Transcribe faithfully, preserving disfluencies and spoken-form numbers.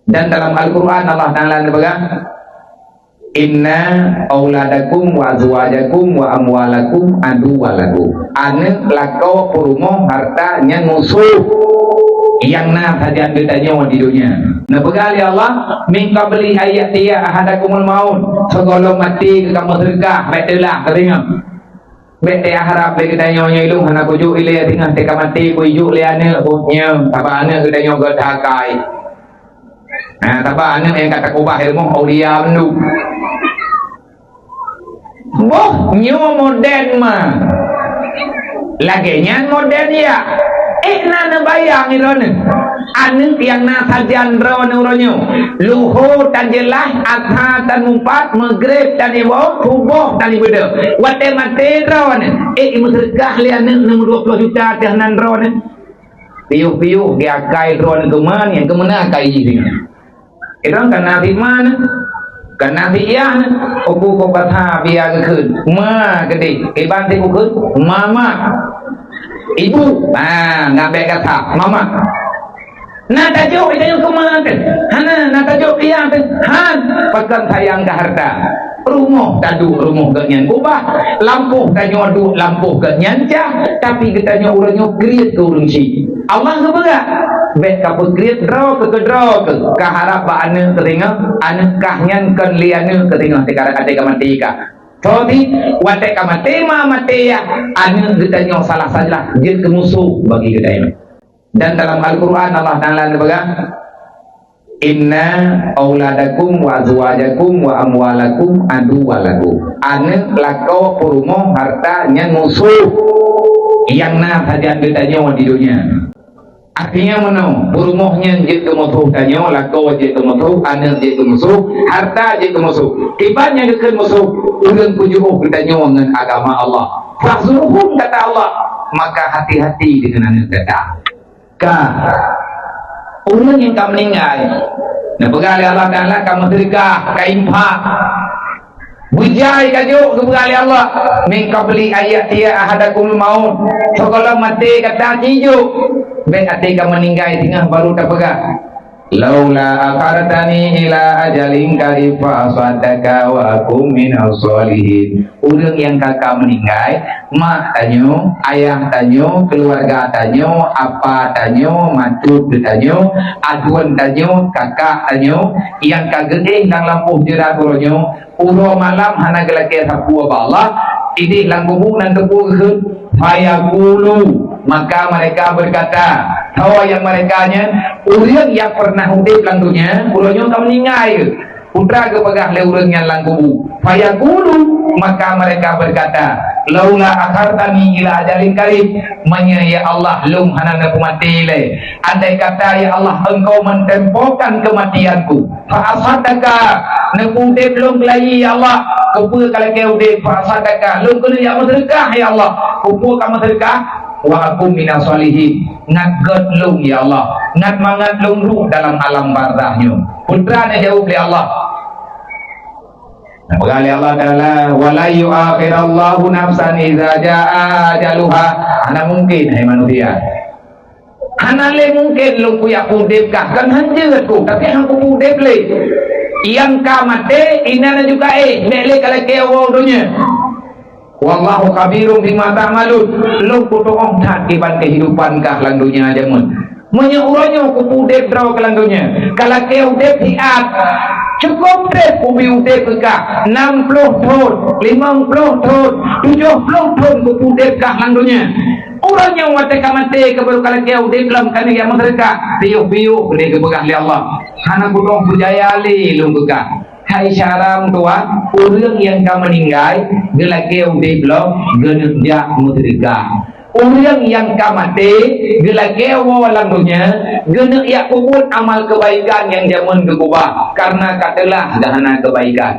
Dan dalam Al-Quran Allah Ta'ala neupeugah, "Inna auladakum wa azwajakum wa amwalakum aduwwal lakum." Aneuk, lakoe, peurumoh, harta nyan musoh nyang na sajan geutanyoe di donya. Neupeugah lé Allah, "Min qabli an ya'tiya ahadakumul maut," sigohlom maté keu kamoe seudekah, bèk teulah, ka deungö. Bèk teuharap lé geutanyoe nyoe ilôn hana kujok ilèe teungoh teuka maté, kujok lé aneuk, nyoe, sabab aneuk geutanyoe göt akai. Ha, sabab aneuk nyang ka takubah ilmu aulia mandum. Boh, nyoe moden ma. Lagèe nyan moden ya. Eh, na neubayang droeneuh. Aneuk nyang na sajan droeneuh uroe nyoe. Luho tan jeulaih, asha tan meupat, meugreb tan iwoe, suboh tan ibeudôh. Watèe maté droeneuh. Eh, imeuseudekah lé aneuk neumeu dua ploh juta teuh nan droeneuh. Piôh-piôh geuakai droeneuh keuman, nyang keumeuna akai jih singoh. Idong kana si ma nyoe, kana si yah nyoe, uku ko basa biya geukheun. Ma keudeh, iban si bukheun, mama. Ibu, ha, ngan bèk gata, mama. Na tajok ita nyoe keu ma teuh? Hana, na tajok keu yah teuh? Han, pakon sayang keu harta. Rumoh taduek rumoh geuh nyan kubah, lampôh tanyoe duek lampôh geuh nyan cah, tapi geutanyoe uroe nyoe kriet keu ureueng chik. Allah geupeugah, bèk kapeukriet droe keu keudroe keuh, kaharap bak aneuk keuh singoh, aneuk kah nyan kon lé aneuk keuh singoh teuka, teuka maté kah. Soe cit, watèe ka maté ma maté yah, aneuk geutanyoe salah salah jeuet keu musoh bagi geutanyoe. Dan dalam Al-Quran Allah Ta'ala neupeugah, "Inna auladakum wa azwajakum wa amwalakum aduwwal lakum." Aneuk, lakoe, peurumoh, harta nyan musoh nyang na sajan geutanyoe di donya. Artinya meunoe, peurumoh nyan jeuet keu musoh tanyoe, lakoe jeuet keu musoh, aneuk jeuet keu musoh, harta jeuet keu musoh. Kiban nyang geukheun musoh, ureueng peujiôh geutanyoe ngon agama Allah. Fahzuruhum, kata Allah, maka hati-hati deungon aneuk gata. Ka. Ureueng nyang ka meuninggai, neupeugah lé Allah Ta'ala ka meuseudekah, ka infak. Beujai ka jok geupeugah lé Allah, "Min qabli an ya'tiya ahadakumul maut." Sigohlom maté gata jijok. Bèk até ka meuninggai teungoh baru tapeugah, "Laula akhartani ila ajalin qarib fa asaddaqa wa akun minas shalihin." Ureueng nyang ka, ka meuninggai, mak tanyoe, ayah tanyoe, keuluwarga tanyoe, apa tanyoe, mantu tanyoe, aduen tanyoe, kakak tanyoe, nyang ka geuéh lam lampôh jeurat uroe nyoe, uroe malam hana geulakèe sapeue bak Allah, idéh lam kubu nan teupeu geukheun, fayaqulu, maka mereka berkata, soe nyang mereka nyan, ureueng nyang pernah udép lam donya, uroe nyoe ka meuninggai. Peue geupeugah lé ureueng nyan lam kubu. Fayaqulu, maka mereka berkata, "Laula akhartani ila ajalin qarib." Meunyoe ya Allah, lôn hana neupeumaté lé. Andai kata ya Allah, Engkau mentempokan kematianku. Fa asaddaqa, neupeuudép lôn keulayi ya Allah. Keupeue ka lakèe udép? Fa asaddaqa, lôn keuneuk jak meuseudeukah ya Allah. Keupeue ka meuseudeukah? Wa akun minas shalihin. Ngat gèt lôn ya Allah. Ngat mangat lôn duek dalam alam barzakh nyoe. Peue na jaweueb lé Allah? Peugah lé Allah Ta'ala, "Wa la yu'akhirallahu nafsan idza jaa ajaluha." Hana mungkin, hai manusia. Hana lé mungkin lôn kujak peuudép kah. Kan hanjeuet ku, tapi han kupeuudép lé. Nyang ka maté, inan aju ka éh, bèk lé ka lakèe woe donya. Wallahu khabirum bima ta'malun. Lôn kutu'oh that kiban keuhidupan kah lam donya jameun. Meunyoe uroe nyoe kupeuudép droe kah lam donya, ka lakèe udép siat. Cukôp trép kubi udép keu kah, nam ploh thon, limong ploh thon, tujoh ploh thon kupeuudép kah lam donya. Uroe nyoe watèe ka maté, ka baru ka lakèe udép lom, ka neujak meuseudeukah. Piôh-piôh lé geupeugah lé Allah. Hana kutu'oh peujaya lé lôn keu kah. Hai syedara meutuwah, ureueng nyang ka meuninggai, geulakèe udép lom, geuneuk jak meuseudeukah. Ureueng nyang ka maté, geulakèe woe lam donya, geuneuk jak peubuet amal keubaikan nyang jameun geukeubah, kareuna ka teulah geuhana keubaikan.